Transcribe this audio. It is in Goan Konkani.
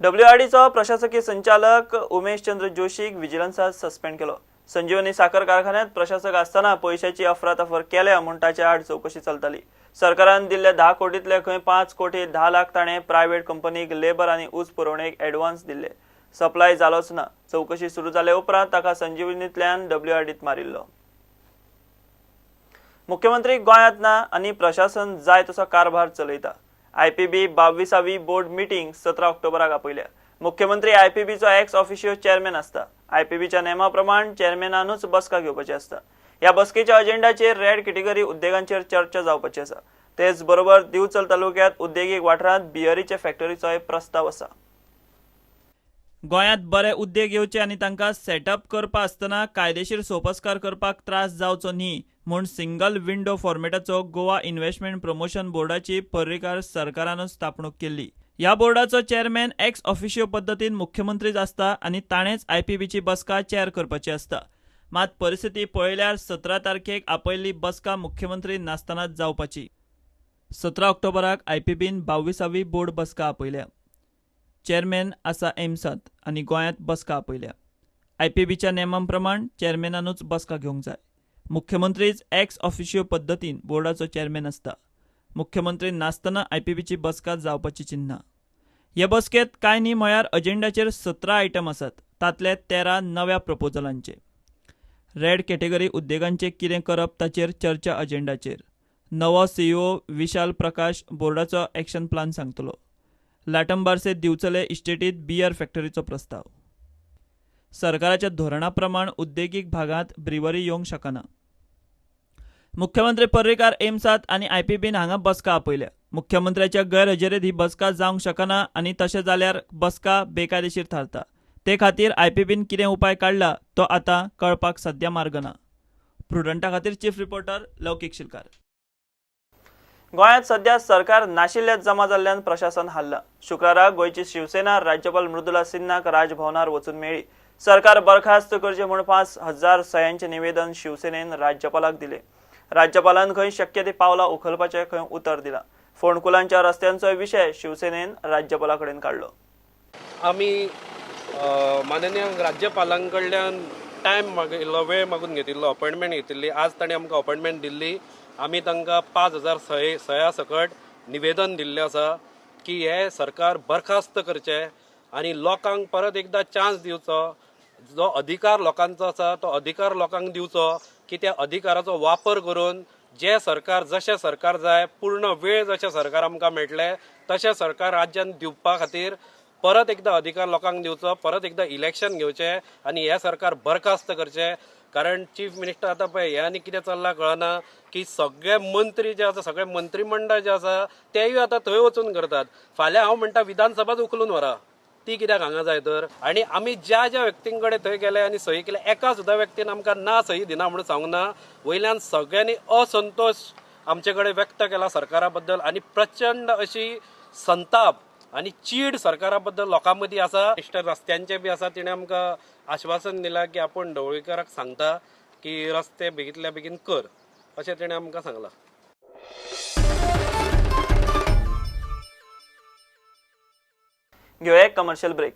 डब्ल्यूआरडीचो प्रशासकीय संचालक उमेश चंद्र जोशीक विजिलन्सान सस्पेंड केलो. संजीवनी साखर कारखान्यात प्रशासक आसतना पयशाची अफरातफर केल्या म्हूण ताचे आड चवकशी चलताली. सरकारान दिल्ले 10 कोटींतले खंय 5 कोटी 10 लाख ताणें प्रायव्हेट कंपनीक लेबर आनी ऊस पुरवणेक एडवान्स दिल्ले. सप्लाय जालोच ना. चवकशी सुरू जाले उपरांत ताका संजीवनींतल्यान डब्ल्यूआरडीत मारिल्लो. मुख्यमंत्री गोंयांत ना आनी प्रशासन जाय तसो कारभार चलयता. आयपीबी 22वी बोर्ड मिटींग 17 ऑक्टोबराक आपयल्या. मुख्यमंत्री आयपीबीचो एक्स ऑफिशियो चेअरमॅन आसता. आयपीबीच्या नेमा प्रमाण चेअरमॅनानूच बसका घेवपाची आसता. ह्या बसकेच्या अजेंडाचेर रेड कॅटेगरी उद्देगांचेर चर्चा जावपाची आसा. तेच बरोबर दिवचल तालुक्यांत उद्देगीक वाठारांत बियरीचे फॅक्टरीचोय प्रस्ताव आसा. गोंयांत बरे उद्देग येवचे आनी तांकां सेटअप करपा आसतना कायदेशीर सोपस्कार करपाक त्रास जावचो न्ही म्हूण सिंगल विंडो फॉर्मेटाचो गोवा इन्व्हेस्टमेंट प्रमोशन बोर्डाची पर्रीकार सरकारानूच स्थापणूक केल्ली. ह्या बोर्डाचो चेअरमॅन एक्स ऑफिशियो पद्दतीन मुख्यमंत्रीच आसता आनी ताणेंच आयपीबीची बसका चेअर करपाची आसता. मात परिस्थिती पळयल्यार 17 तारखेक आपयल्ली बसका मुख्यमंत्री नासतनाच जावपाची. 17 ऑक्टोबराक आयपीबीन 22वी बोर्ड बसका आपयल्या. चेअरमॅन आसा एम्सांत आनी गोंयांत बसका आपयल्या. आयपीबीच्या नेमा प्रमाण चेअरमॅनानूच बसका घेवंक जाय. मुख्यमंत्रीच एक्स ऑफिशियो पद्दतीन बोर्डाचो चेअरमॅन आसता. मुख्यमंत्री नासतना आयपीबीची बसका जावपाची चिन्हां. हे बसकेंत कांय न्ही म्हळ्यार अजेंडाचेर 17 आयटम आसात. तांतले 13 नव्या प्रपोजलांचे. रेड कॅटेगरी उद्देगांचें कितें करप ताचेर चर्चा अजेंडाचेर. नवो सीईओ विशाल प्रकाश बोर्डाचो एक्शन प्लान सांगतलो. लाटंबार्से दिवचले इस्टेटीत बियर फॅक्टरीचो प्रस्ताव. सरकाराच्या धोरणा प्रमाण उद्देगीक भागांत ब्रिवरी येवंक शकना. मुख्यमंत्री पर्रीकार एम्सात आनी आयपीबीन हांगा बसका आपयल्या. मुख्यमंत्र्याच्या गैरहजेरेंत ही बसका जावंक शकना आनी तशें जाल्यार बसका बेकायदेशीर थारता. ते खातीर आयपीबीन कितें उपाय काडला तो आतां कळपाक सद्या मार्ग ना. प्रुडंटा खातीर चीफ रिपोर्टर लौकीक शिलकार. गोंयांत सध्या सरकार नाशिल्ल्यात जमा जाल्ल्यान प्रशासन हाल्लां. शुक्रारा गोंयची शिवसेना राज्यपाल मृदुला सिन्हाक राजभवनार वचून मेळ्ळी. सरकार बरखास्त करचें म्हूण 5000 सयांचें निवेदन शिवसेनेन राज्यपालाक दिलें. राज्यपालान खंय शक्य ती पावलां उखलपाचें खंय उतर दिलां. फोंडकुलांच्या रस्त्यांचोय विशय शिवसेनेन राज्यपाला कडेन काडलो. आमी माननीय राज्यपालां कडल्यान टायम मागिल्लो, वेळ मागून घेतिल्लो, अपॉयंटमेंट घेतिल्ली. आज तांणी आमकां अपॉयंटमेंट दिल्ली. आमी तांकां 5000 सया सकट निवेदन दिल्लें आसा की हे सरकार बरखास्त करचें आनी लोकांक परत एकदां चान्स दिवचो. जो अधिकार लोकांचो आसा तो अधिकार लोकांक दिवचो की त्या अधिकाराचो वापर करून जे सरकार जशें सरकार जाय, पूर्ण वेळ जशें सरकार आमकां मेळटलें तशें सरकार राज्यान दिवपा खातीर परत एकदां अधिकार लोकांक दिवचो, परत एकदां इलेक्शन घेवचें आनी हें सरकार बरखास्त करचें. कारण चीफ मिनिस्टर आतां पळय हें आनी कितें चल्लां कळना की सगळे मंत्री जे आसा, सगळे मंत्रीमंडळ जे आसा तेय आतां थंय वचून करतात. फाल्यां हांव म्हणटा विधानसभाच उखलून व्हरा, ती कित्याक हांगा जाय तर. आनी आमी ज्या ज्या व्यक्तीं कडेन थंय गेले आनी सही केले, एका सुद्दां व्यक्तीन आमकां ना सही दिना म्हणून सांगूंक ना. वयल्यान सगळ्यांनी असंतोश आमचे कडेन व्यक्त केला सरकारा बद्दल आनी प्रचंड अशी संताप आनी चीड सरकारा बद्दल लोकां मदीं आसा. मिनिस्टर रस्त्यांचे बी आसा, तिणें आमकां आश्वासन दिलां की आपूण ढवळीकाराक सांगता की रस्ते बेगींतल्या बेगीन कर, अशें तिणें आमकां सांगलां. घेवया एक कमर्शियल ब्रेक.